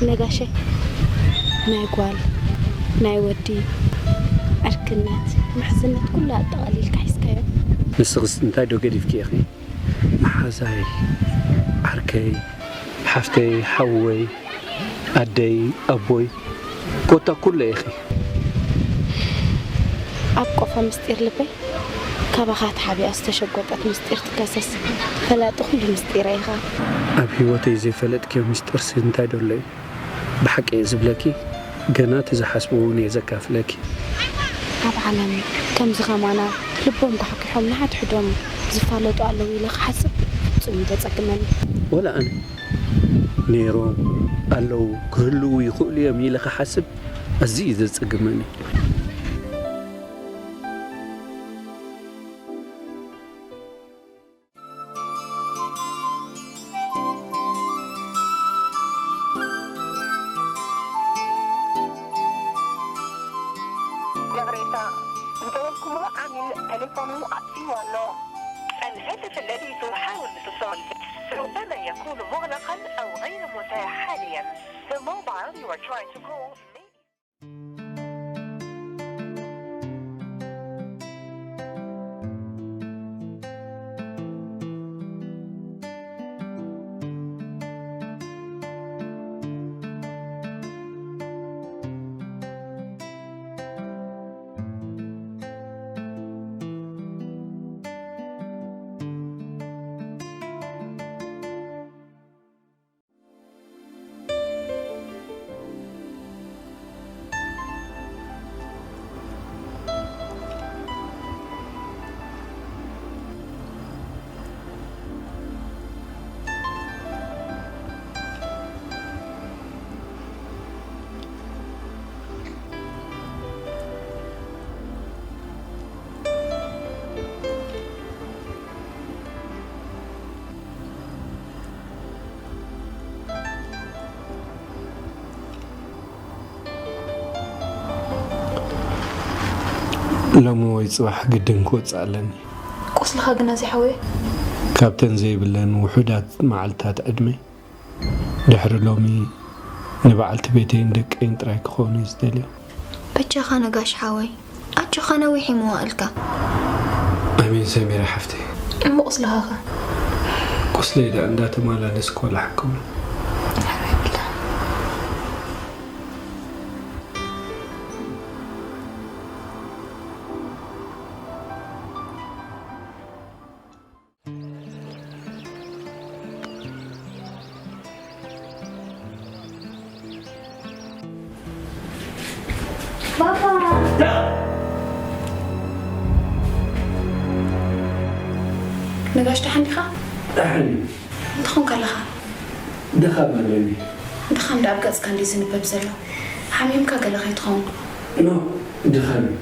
ነጋሸ፣ ናይ ጓል፣ ናይ ወዲ፣ ዕርክነት፣ ምሕዝነት ኩሉ ኣጠቓሊልካ ሒዝካዮ። ንስኽስ እንታይ ዶ ገዲፍኪ ኢኺ? መሓዛይ፣ ዓርከይ፣ ሓፍተይ፣ ሓወይ፣ ኣደይ፣ ኣቦይ፣ ኮታ ኩሉ ኢኺ። ኣብ ቆፎ ምስጢር ልበይ ካባኻ ተሓቢኣ ዝተሸጎጠት ምስጢር ትከሰስ። ፈላጢ ኩሉ ምስጢረይ ኢኻ። ኣብ ህይወተይ ዘይፈለጥክዮ ምስጢርሲ እንታይ ዶ ኣሎ እዩ? ብሓቂ እየ ዝብለኪ፣ ገና እቲ ዝሓስቦ እውን እየ ዘካፍለኪ። ኣብ ዓለም ከምዚ ከማና ልቦም ኳሕኲሖም ንሓድሕዶም ዝፋለጡ ኣለዉ ኢለ ክሓስብ ፍጹም እዩ ዘጸግመኒ። ወላ ኣነ ነይሮም፣ ኣለዉ፣ ክህልዉ ይኽእሉ እዮም ኢለ ክሓስብ ኣዝዩ እዩ ዘጸግመኒ። ይቕሬታ፣ ዝደወልኩምዎ ዓሚል ቴሌፎኑ ኣጥፊእዎ ኣሎ። الهاتف الذي تحاول الاتصال به ربما يكون مغلقا أو غير متاح حاليا. The mobile you are trying to call may ሎሚ ወይ ጽባሕ ግድን ክወጽእ ኣለኒ። ቁስልኻ ግና ዘይሓወየ? ካብተን ዘይብለን ውሑዳት መዓልታት ዕድመይ፣ ድሕሪ ሎሚ ንበዓልቲ ቤተይን ደቀይን ጥራይ ክኾኑ እየ ዝደልዮ። በጃኻ ነጋሽ ሓወይ፣ ኣጆኻ ነዊሕ እዩ መዋእልካ። ኣሜን ሰሚራ ሓፍተይ። እሞ ቁስልኻኸ? ቁስለይ ደኣ እንዳተመላለስኩ ወላ ሓክሞ። ባባ! ነጋሽ ደሓን ዲኻ? ደሓን እዩ። እንታይ ኾንካ ኣለኻ? ድኻም ኣለኒ። ድኻም ደኣ ኣብ ገጽካ እንድዩ ዝንበብ ዘሎ። ሓሚምካ ገለ ከይትኸውን። ኖ፣ ድኻም እዩ።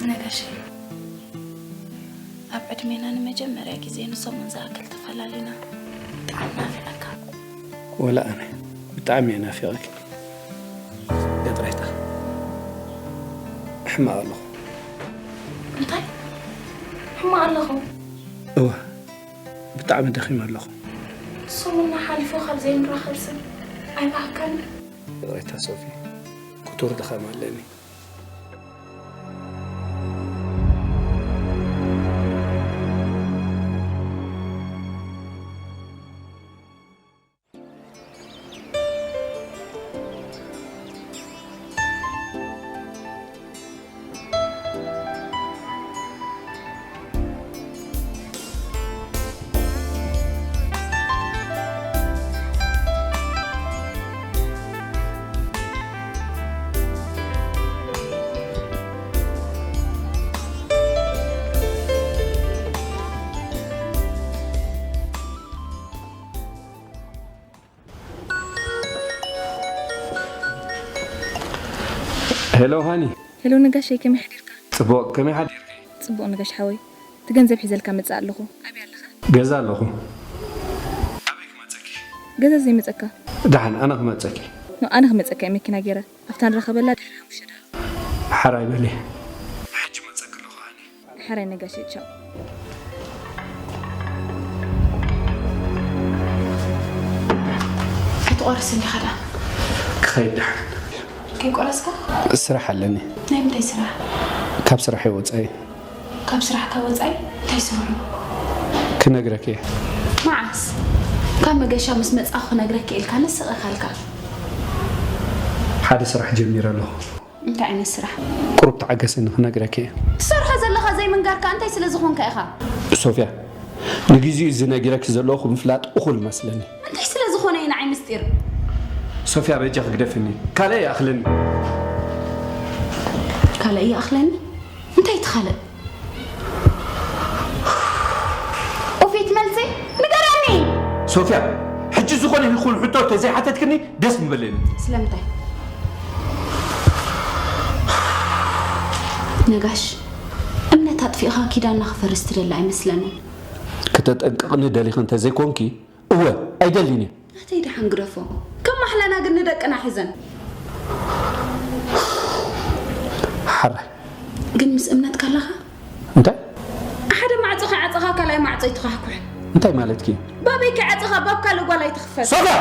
ነጋሽ፣ ኣብ ዕድሜና ንመጀመርያ ግዜ ንሰሙን ዝኣክል ተፈላሊና። ብጣዕሚ ናፊቐካ። ወላ ኣነ ብጣዕሚ እየ ናፊቐኪ። ይቕሬታ። ሕማቕ ኣለኹ። እንታይ? ሕማቕ ኣለኹ? እወ፣ ብጣዕሚ ደኺመ ኣለኹ። ሰሙንና ሓሊፉ ካብ ዘይንራኸብ ሰብ ኣይበሃካን። ይቕሬታ ሶፊ፣ ክቱር ድኻም ኣለኒ። ሄሎ ሃኒ። ሄሎ ነጋሸይ፣ ከመይ ሓዲርካ? ጽቡቕ፣ ከመይ ሓዲርኪ? ጽቡቕ ነጋሽ ሓወይ፣ እቲ ገንዘብ ሒዘልካ መጽእ ኣለኹ። ኣበይ ኣለኻ? ገዛ ኣለኹ። ኣበይ ክመጸኪ? ገዛ ዘይመጸካ? ደሓን፣ ኣነ ክመጸኪ። ኖ፣ ኣነ ክመጸካ እየ መኪና ገይረ። ኣብታ ንራኸበላ ድሕሪ ሓሙሽተ ደቂቕ። ሓራይ በሊ። ሕጂ መጸኪ ኣለኹ ሃኒ። ሕራይ ነጋሽ፣ ቻው። ኣይትቆርስን ኢኻ ደኣ? ክኸይድ ደሓን። ከይቆረስካ? ስራሕ ኣለኒ። ናይ ምንታይ ስራሕ? ካብ ስራሕ ወጻኢ። ካብ ስራሕካ ወጻኢ እንታይ ስርሑ? ክነግረኪ እየ። መዓስ? ካብ መገሻ ምስ መጻኹ ክነግረኪ ኢልካ ንስቕ ኢኻልካ። ሓደ ስራሕ ጀሚረ ኣለኹ። እንታይ ዓይነት ስራሕ? ቁሩብ ተዓገስኒ ክነግረኪ እየ። ትሰርሖ ዘለኻ ዘይምንጋርካ እንታይ ስለ ዝኾንካ ኢኻ? ሶፍያ፣ ንግዜኡ እዚ ነጊረኪ ዘለኹ ምፍላጥ እኹል መስለኒ። እንታይ ስለ ዝኾነ እዩ ንዓይ ምስጢር? ሶፍያ፣ በጃ ክግደፍኒ። ካልእ ይኣኽለኒ። ካልእ ይኣኽለኒ? እንታይ እቲ ካልእ? ኡፊት መልሲ ንገረኒ። ሶፍያ፣ ሕጂ ዝኾነ ይኹን ሕቶ ተዘይሓተትክኒ ደስ ምበለኒ። ስለምንታይ? ነጋሽ፣ እምነት ኣጥፊእኻ ኪዳንና ክፈርስ ትደሊ ኣይመስለንን። ክተጠንቅቕኒ ደሊኺ እንተዘይኮንኪ፣ እወ፣ ኣይደልን እየ። ናተይ ደሓን ግደፎ። ከም ማሕለና ግን ንደቅና ሒዘን። ሓራይ። ግን ምስ እምነት ካለኻ? እንታይ? ሓደ ማዕጾ ከይዓጸኻ ካልኣይ ማዕጾ ይተኻሕኩሕ። እንታይ ማለትኪ? ባበይ ከይዓጸኻ ባብ ካልእ ጓል ኣይትኽፈት። ሶፍያ!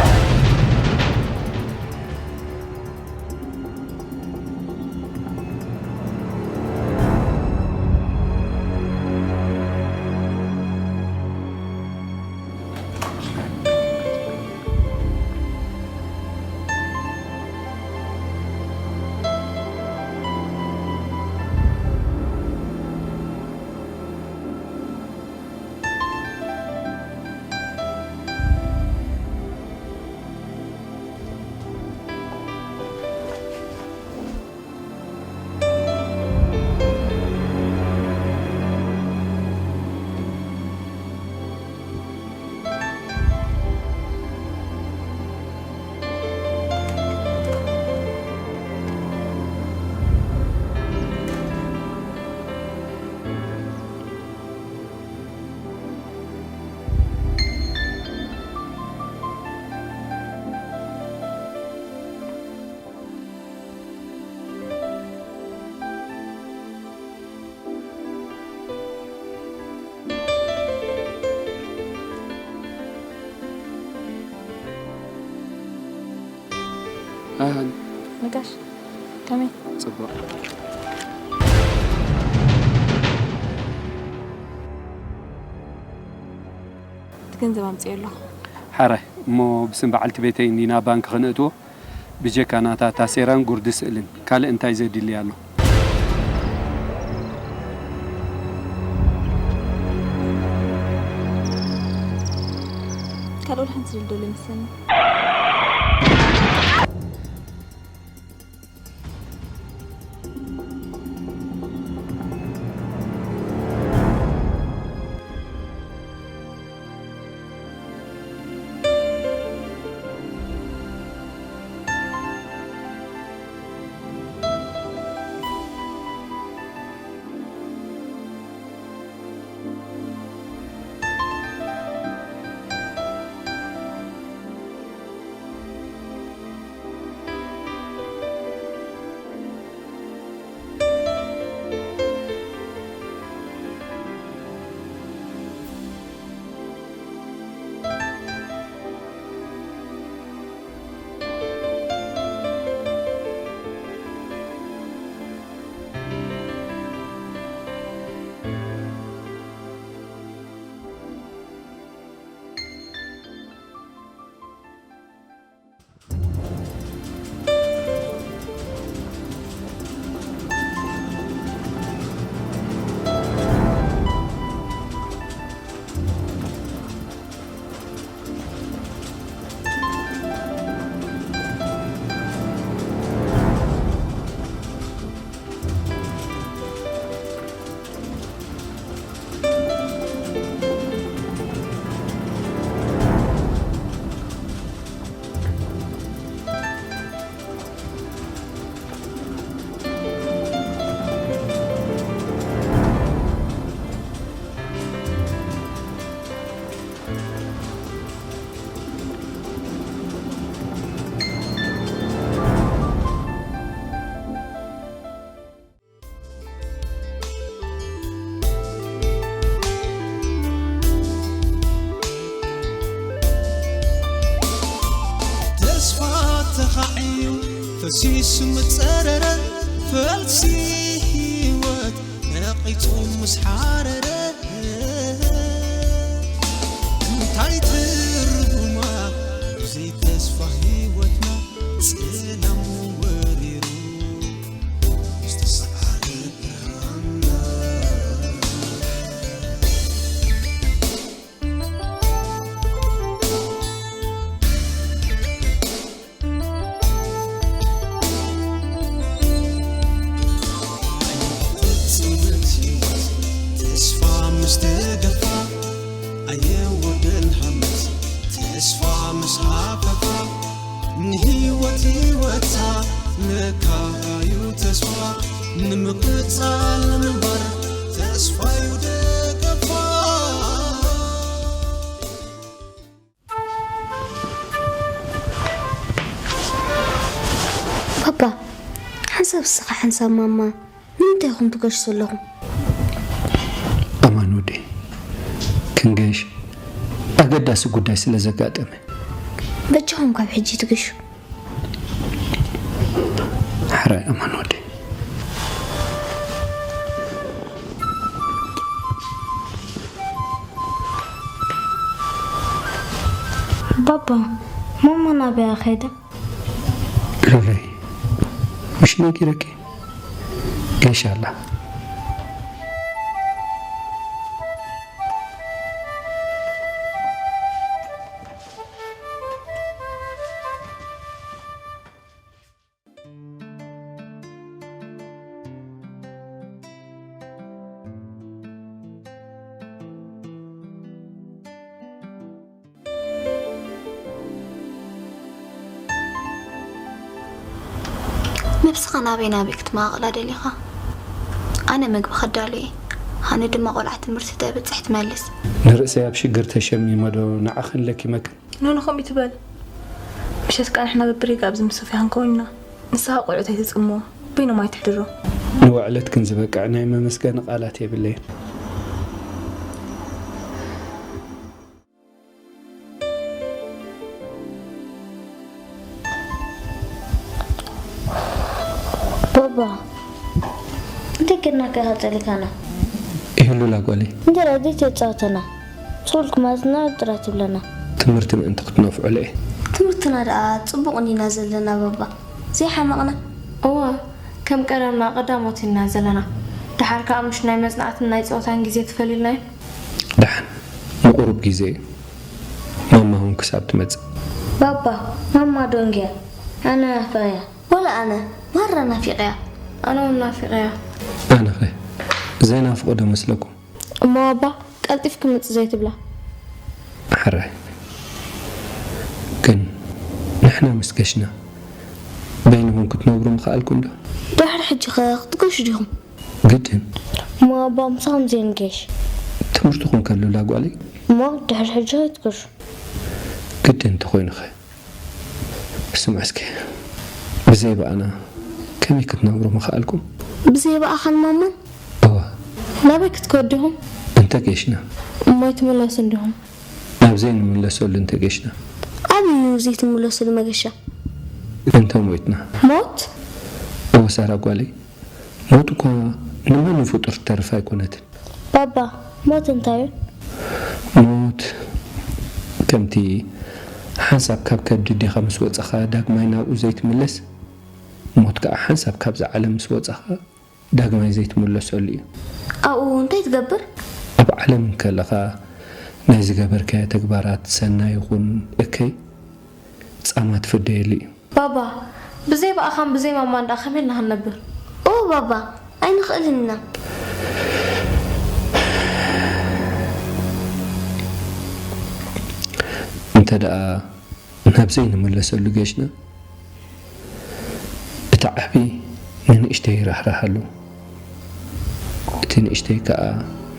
ኣህን። ነጋሽ፣ ከመይ? ጽቡቕ። እቲ ገንዘብ ኣምጽኦ ኣለኹ። ሓራይ፣ እሞ ብስም በዓልቲ ቤተይ እንዲና ባንክ ከነእትዎ? ብጀካ ናታ ታሴራን ጉርዲ ስእልን ካልእ እንታይ ዘድሊ ኣሎ? ካልእ ወላ ሓንቲ ዝብል ዘሎ ይመስለኒ። ተስፋ ተኻዕዩ ፈሲሱ ምጸረረ፣ ፈልሲ ህይወት ነቒጹ ምስ ሓረረ፣ እንታይ ትርጉማ እዚ ተስፋ ህይወትና ጽላም ወሪሩ ዝተሰዓረ ብርሃንና? ተስፋ ምስ ተገፋ ኣየወደን ሃመት፣ ተስፋ ምስ ሃፈፋ ንህይወት ህይወታ ነካዩ ተስፋ ንምቅጻል ንምንባር ተስፋዩ ደገፋ። ባባ፣ ሓንሳብ እስኻ ሓንሳብ ማማ ንምንታይ ኢኹም ትገሹ ዘለኹም? ኣማን ወደይ፣ ክንገሽ ኣገዳሲ ጉዳይ ስለ ዘጋጠመ። በጃኹም ካብ ሕጂ ትገሹ። ሕራይ ኣማን ወደይ። ባባ፣ ማማ ናበይ ከይዳ? ሉለይ፣ ምሽ ነጊረኪ? ገይሻ ኣላ። ነብስኻ ናበይ ናበይ ክትመቓቕላ ደሊኻ? ኣነ ምግቢ ከዳሉ እየ። ሃኒ ድማ ቆልዓ ትምህርቲ ተብጽሕ ትመልስ። ንርእሰይ ኣብ ሽግር ተሸሚመ ዶ ንዓኽን ለኪመክን? ኖኖ ከምኡ ይትበል። ምሸት ከኣ ንሕና በብሪጋ ኣብዚ ምስ ሶፊያ ክንከውን ኢና። ንስኻ ቆልዑት ኣይትጽምዎ። በይኖም ኣይትሕድሮ። ንውዕለትክን ዝበቅዕ ናይ መመስገኒ ቃላት የብለይን። ባባ እንታይ ጌርናካ ኢኻ ጸሊእካና? ይህሉላ ጓለይ። እንጀራ ዘይተጻወተና ስኹል ክማዝና ጥራ ትብለና። ትምህርቲ ምእንቲ ክትነፍዑ ኢለ እየ። ትምህርትና ደኣ ጽቡቕ ኢና ዘለና ባባ ዘይሓመቕና። እወ ከም ቀደምና ቀዳሞት ኢና ዘለና። ደሓር ከኣ ምሽ ናይ መጽናዕትን ናይ ጸወታን ግዜ ተፈልዩልና እዩ። ደሓን ንቑሩብ ግዜ እዩ። ማማ እውን ክሳብ ትመጽእ። ባባ ማማ ዶ እንድያ? ኣነ ናፊቐያ። ወላ ኣነ ማራ ናፊቐያ። ኣነ እውን ናፊቐያ። ኣነኸ ዘይናፍቖ ዶ መስለኩም? እሞ ባባ ቀልጢፍ ክምጽእ ዘይትብላ? ሕራይ ግን ንሕና ምስ ገሽና በይንኹም ክትነብሩ ምኸኣልኩም ዶ? ድሕሪ ሕጂ ኸ ክትገሹ ዲኹም? ግድን። እሞ ባባ ምሳኹም ዘይንገሽ? ትምህርትኹም ከሉላ ጓለይ። እሞ ድሕሪ ሕጂ ኣይትገሹ። ግድን እንተኾይኑኸ? ስምዑ እስከ፣ ብዘይ ብኣና ከመይ ክትነብሩ ምኸኣልኩም? ብዘይ ብኣኻን ማማን? እወ። ናበይ ክትከዱ ዲኹም? እንተ ጌሽና። እሞ ኣይትምለሱን ዲኹም? ናብ ዘይንምለሰሉ እንተ ጌሽና። ኣበይ እዩ ዘይትምለሱሉ መገሻ? እንተ ሞይትና። ሞት? እወ ሳራ ጓለይ፣ ሞት እኳ ንማንም ፍጡር ትተርፍ ኣይኮነትን። ኣባ፣ ሞት እንታይ እዩ? ሞት ከምቲ ሓንሳብ ካብ ከብዲ ኣዴኻ ምስ ወጻኻ ዳግማይ ናብኡ ዘይትምለስ፣ ሞት ከኣ ሓንሳብ ካብዛ ዓለም ምስ ወጻኻ ዳግማይ ዘይትምለሰሉ እዩ። ኣብኡ እንታይ ትገብር? ኣብ ዓለም እንከለኻ ናይ ዝገበርካዮ ተግባራት ሰናይ ይኹን እከይ ጻማ ትፍደየሉ እዩ። ባባ፣ ብዘይ ብኣኻን ብዘይ ማማን ደኣ ከመይ ኢልና ክንነብር? ኦ ባባ፣ ኣይንኽእልን ኢና። እንተ ደኣ ናብ ዘይንምለሰሉ ጌሽና፣ እቲ ዓቢ ንንእሽተይ ይራህርሃሉ፣ እቲ ንእሽተይ ከኣ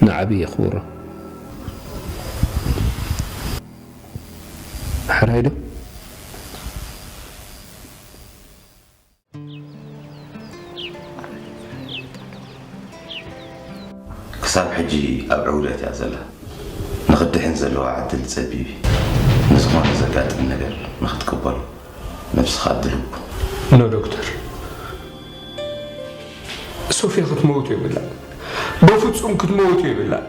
ንዓቢ የኽብሮ። ሕራይ ዶ? ክሳብ ሕጂ ኣብ ዕውደት እያ ዘላ። ንኽድሕን ዘለዋ ዕድል ጸቢብ እዩ። ንዝኾነ ዘጋጥም ነገር ንኽትቅበሎ ነብስኻ ድልው ኩን። ኖ ዶክተር፣ ሶፍያ ክትመውት የብላን። በፍጹም ክትመውት የብላን።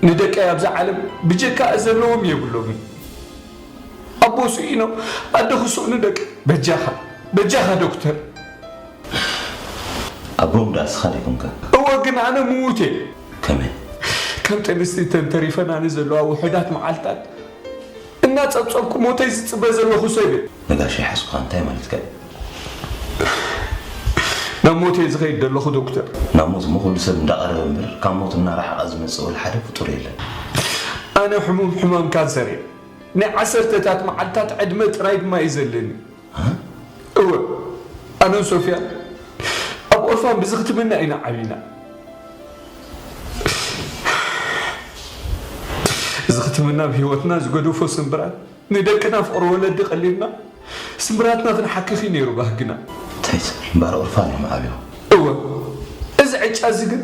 ንደቀይ ኣብዛ ዓለም ብጀካኣ ዘለዎም የብሎምን። ኣቦ ስኢኖም ኣደ ክስእኑ ደቂ በጃኻ በጃኻ ዶክተር። ኣቦም ደኣ ንስኻ ዲኹምካ? እወ ግን ኣነ ምዉት እየ። ከመይ? ካብ ጥንስቲ እተን ተሪፈናኒ ዘለዋ ውሑዳት መዓልታት እናጸብጸብኩ ሞተይ ዝጽበ ዘለኹ ሰብ እየ። ነጋሽ ይሓዝኩኻ እንታይ ማለትካ እዩ? ናብ ሞት እየ ዝኸይድ ዘለኹ ዶክተር። ናብ ሞት እሞ ኩሉ ሰብ እንዳቐረበ እምበር ካብ ሞት እናረሓቐ ዝመጽእ ወላ ሓደ ፍጡር የለን። ኣነ ሕሙም ሕማም ካንሰር እየ። ናይ ዓሰርተታት መዓልታት ዕድመ ጥራይ ድማ እዩ ዘለኒ። እወ፣ ኣነን ሶፍያን ኣብ ኦርፋን ብዝኽትምና ኢና ዓቢና። ዝኽትምና ኣብ ህይወትና ዝገደፎ ስምብራት ንደቅና ፍቕሪ ወለዲ ቀሊልና ስምብራትና ክንሓክኽ እዩ ነይሩ ባህግና። እንታይ ትብል እምበኣር ኦርፋን እዮም ዓብዮም። እወ፣ እዚ ዕጫ እዚ ግን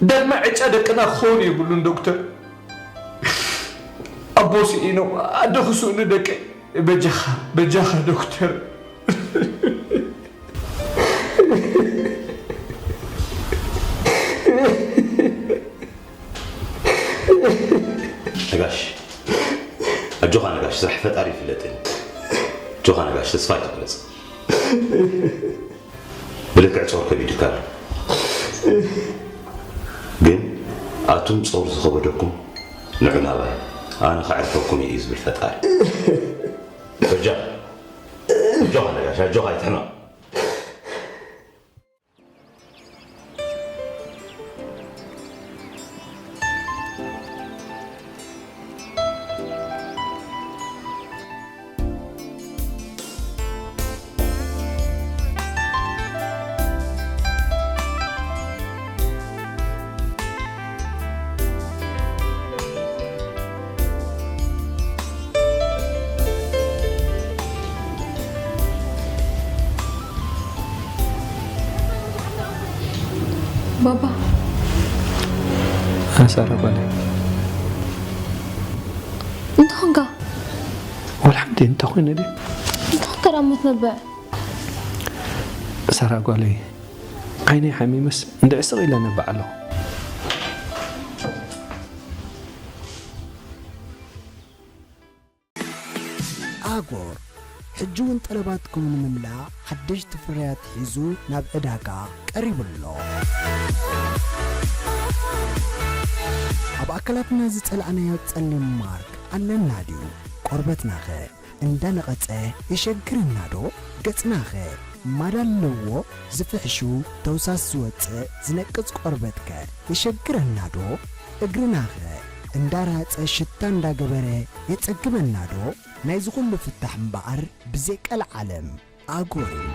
ዳግማይ ዕጫ ደቅና ክኸውን የብሉን ዶክተር። ኣቦ ስኢኖም ኣደ ክስእኑ ደቀይ በጃኻ በጃኻ ዶክተር። ነጋሽ ኣጆኻ ነጋሽ ስራሕ ፈጣሪ ይፍለጥን ኣጆኻ ነጋሽ ተስፋ ኣይትቁረፅ። ብልክዕ ጾር ከቢዱካ ኣሎ። ግን ኣቱም ጾር ዝኸበደኩም ንዑ ናባይ ኣነ ከዕርፈኩም እየ እዩ ዝብል ፈጣሪ። በጃ ኣጆኻ ነጋሽ ኣጆኻ ኣይትሕመቕ። ባባ ኣነ ሳራ ጓለይ እንታይ ኾንካ? ወላ ሓንቲ እንታይ ኮይነ ድየ? እንታይ ኾንካ ደኣ እሞ ትነብዕ? ሳራ ጓለይ ዓይነይ ሓሚመስ እንድዒ ስቕ ኢለ ነብዕ ኣለኹ። ኣጎር ሕጂ እውን ጠለባትኩም ንምምላእ ሓደሽቲ ፍርያት ሒዙ ናብ ዕዳጋ ቀሪቡ ኣሎ። ኣብ ኣካላትና ዝጸላእናዮ ጸሊም ማርክ ኣለና ድዩ? ቆርበትናኸ እንዳነቐጸ ይሸግረናዶ? ገጽናኸ ማዳ ኣለዎ? ዝፍሕሹ ተውሳስ ዝወጽእ ዝነቅጽ ቆርበትከ ይሸግረናዶ? እግርናኸ እንዳራጸ ሽታ እንዳገበረ የጸግመናዶ? ናይዚ ኩሉ ፍታሕ እምበኣር ብዘይ ቀልዓለም ኣጎር እዩ።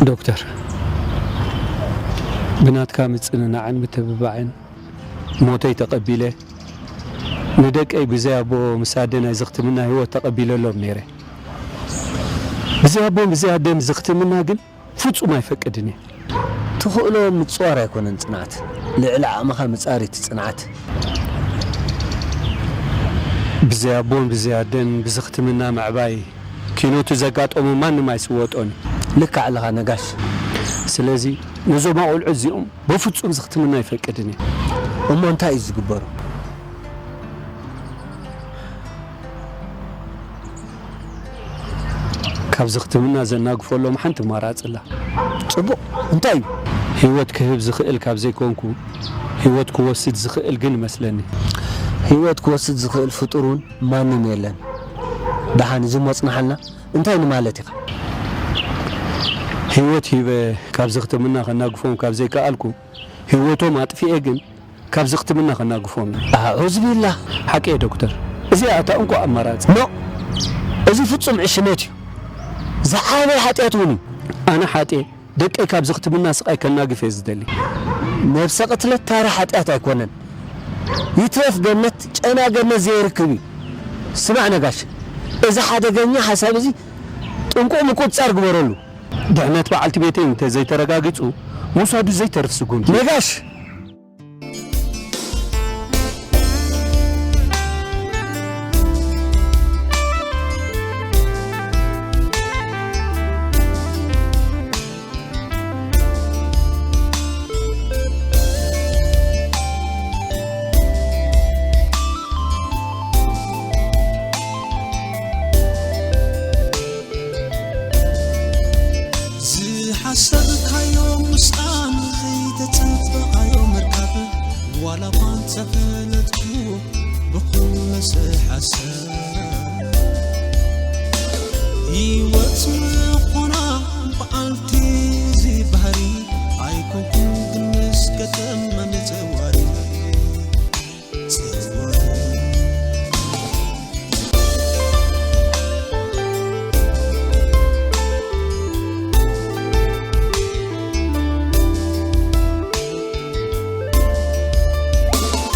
ዶክተር፣ ብናትካ ምጽንናዕን ምትብባዕን ሞተይ ተቐቢለ፣ ንደቀይ ብዘይ ኣቦ ምስ ኣደ ናይዚ ኽትምና ህይወት ተቐቢለሎም ነይረ። ብዘይ ኣቦን ብዘይ ኣደን እዚ ኽትምና ግን ፍጹም ኣይፈቅድን እየ። ትኽእሎ ምጽዋር ኣይኮነን ጽንዓት፣ ልዕሊ ዓቕምኻ ምጻር እቲ ጽንዓት። ብዘይ ኣቦን ብዘይ ኣደን ብዚ ኽትምና ምዕባይ ኪኖቱ ዘጋጠሞ ማንም ኣይስወጦን እዩ። ልክዕ ኣለኻ ነጋሽ። ስለዚ ነዞም ኣቑልዑ እዚኦም በፍጹም እዚ ኽትምና ኣይፈቅድን እዩ። እሞ እንታይ እዩ ዝግበሩ? ካብዚ ኽትምና ዘናግፈሎም ሓንቲ ኣማራጺ ኣላ። ጽቡቕ፣ እንታይ እዩ? ህይወት ክህብ ዝኽእል ካብ ዘይኮንኩ፣ ህይወት ክወስድ ዝኽእል ግን እመስለኒ። ህይወት ክወስድ ዝኽእል ፍጡር እውን ማንም የለን። ደሓን እዚ ሞጽናሓልና እንታይ ንማለት ኢኻ? ህይወት ሂበ ካብዚ ኽትምና ከናግፎም ካብ ዘይከኣልኩ፣ ህይወቶም ኣጥፊኤ ግን ካብዚ ኽትምና ከናግፎም። ኣዑዝ ቢላ። ሓቂ እየ ዶክተር። እዚኣ እታ እንኮ ኣማራጺ። ኖ፣ እዚ ፍጹም ዕሽነት እዩ። ዝዓበየ ሓጢኣት እውን እዩ። ኣነ ሓጥኤ ደቀይ ካብዚ ኽትምና ስቓይ ከናግፍ እየ ዝደሊ። ነብሰ ቅትለት ታራ ሓጢኣት ኣይኮነን። ይትረፍ ገነት፣ ጨና ገነት ዘይርክብ እዩ። ስማዕ ነጋሽ፣ እዚ ሓደገኛ ሓሳብ እዚ ጥንቁቕ ምቁጽጻር ግበረሉ። ድሕነት በዓልቲ ቤተይ እንተ ዘይተረጋጊጹ፣ ምውሳዱ ዘይተርፍ ስጉምቲ። ነጋሽ! ዝሓሰብካዮ ምስኣን ዘይተጸበቓዮ ምርካብ፣ ዋላ እኳ እንተፈለጥኩ ብኹሉ ስሓሰብ። ህይወት ምኾና በዓልቲ እዚ ባህሪ፣ ኣይኮንኩን ግን ምስ ገጠመኒ ዘዋሪ።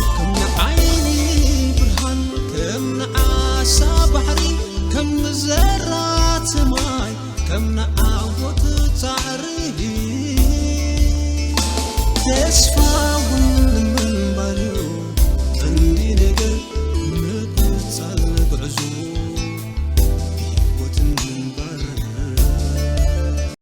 ከም ንዓይኒ ብርሃን፣ ከም ንዓሳ ባሕሪ፣ ከም ንዘራት ማይ፣ ከም ንዓ